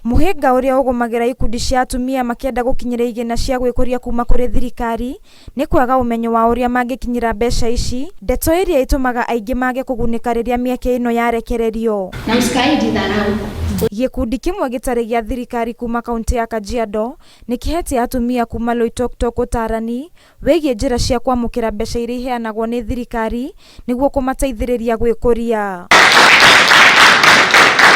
Mũhĩnga ũrĩa ũgũmagĩra ikundi cia atumia makĩenda gũkinyĩra igĩna cia gwĩkũria kuma kũrĩ thirikari nĩ kwaga ũmenyo wa ũrĩa mangĩkinyĩra mbeca ici, ndeto ĩrĩa ĩtũmaga aingĩ mage kũgunĩka rĩrĩa mĩeke ĩno yarekererio. Na msikaijidharau. Gĩkundi kĩmwe gĩtarĩ gĩa thirikari kuma kaunti ya Kajiado nĩ kĩhete atumia kuma Loitoktok ũtaarani wĩgiĩ njĩra cia kwamũkĩra mbeca iria iheanagwo nĩ thirikari nĩguo kũmateithĩrĩria gwĩkũria.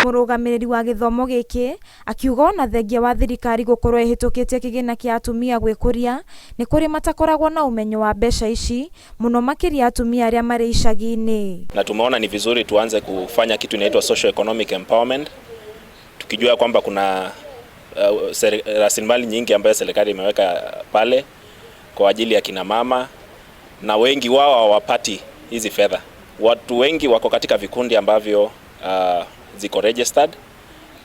Mũrũgamĩrĩri wa gĩthomo gĩkĩ akiuga ona thengia wa thirikari gũkorwo ĩhĩtũkĩtie kĩgĩna kĩa atumia gwĩkũria, nĩ kũrĩ matakoragwo na ũmenyo wa mbeca ici, mũno makĩria atumia arĩa marĩ icagi-inĩ. Na tumeona ni vizuri tuanze kufanya kitu inaitwa socio economic empowerment, tukijua kwamba kuna rasilimali nyingi ambayo serikali imeweka pale kwa ajili ya kina mama, na wengi wao hawapati hizi fedha. Watu wengi wako katika vikundi ambavyo ziko registered,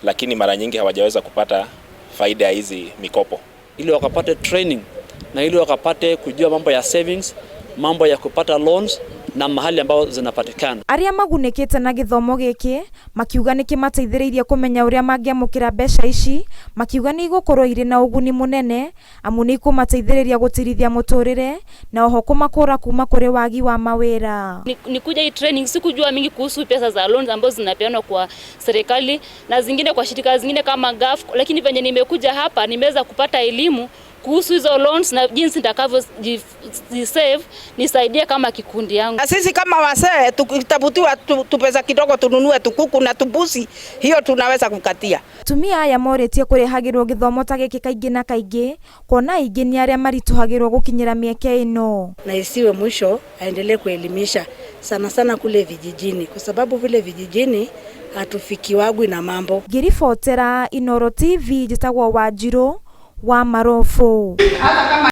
lakini mara nyingi hawajaweza kupata faida ya hizi mikopo. Ili wakapate training na ili wakapate kujua mambo ya savings, mambo ya kupata loans na mahali ambao zinapatikana. Arĩa magunĩkĩte na gĩthomo gĩkĩ makiuga nĩ kĩmateithĩrĩirie kũmenya ũrĩa mangĩamũkĩra mbeca ici, makiuga nĩ igũkorwo irĩ na ũguni mũnene amu nĩ ikũmateithĩrĩria gũtirithia mũtũrĩre na oho kũmakũra kuma kũrĩ wagi wa mawĩra. Nikuja hii training sikujua mingi kuhusu pesa za loans ambazo zinapeanwa kwa serikali na zingine kwa shirika zingine kama GAF, lakini venye nimekuja hapa nimeweza kupata elimu kuhusu hizo loans na jinsi nitakavyo save nisaidie kama kikundi yangu. Na sisi kama wazee tukitafutiwa tupesa kidogo tununue tukuku na tumbuzi, hiyo tunaweza kukatia. Atumia aya morĩtie kũrehagĩrwo gĩthomo ta gĩkĩ kaingĩ na kaingĩ, kuona aingĩ nĩ arĩa maritũhagĩrwo gũkinyĩra mĩeke ĩno. Na isiwe mwisho, aendelee kuelimisha sana sana kule vijijini, kwa sababu vile vijijini hatufikiwagwi na mambo. Ngĩribotera Inooro TV, njĩtagwo Wanjirũ wa Marobo. Hata kama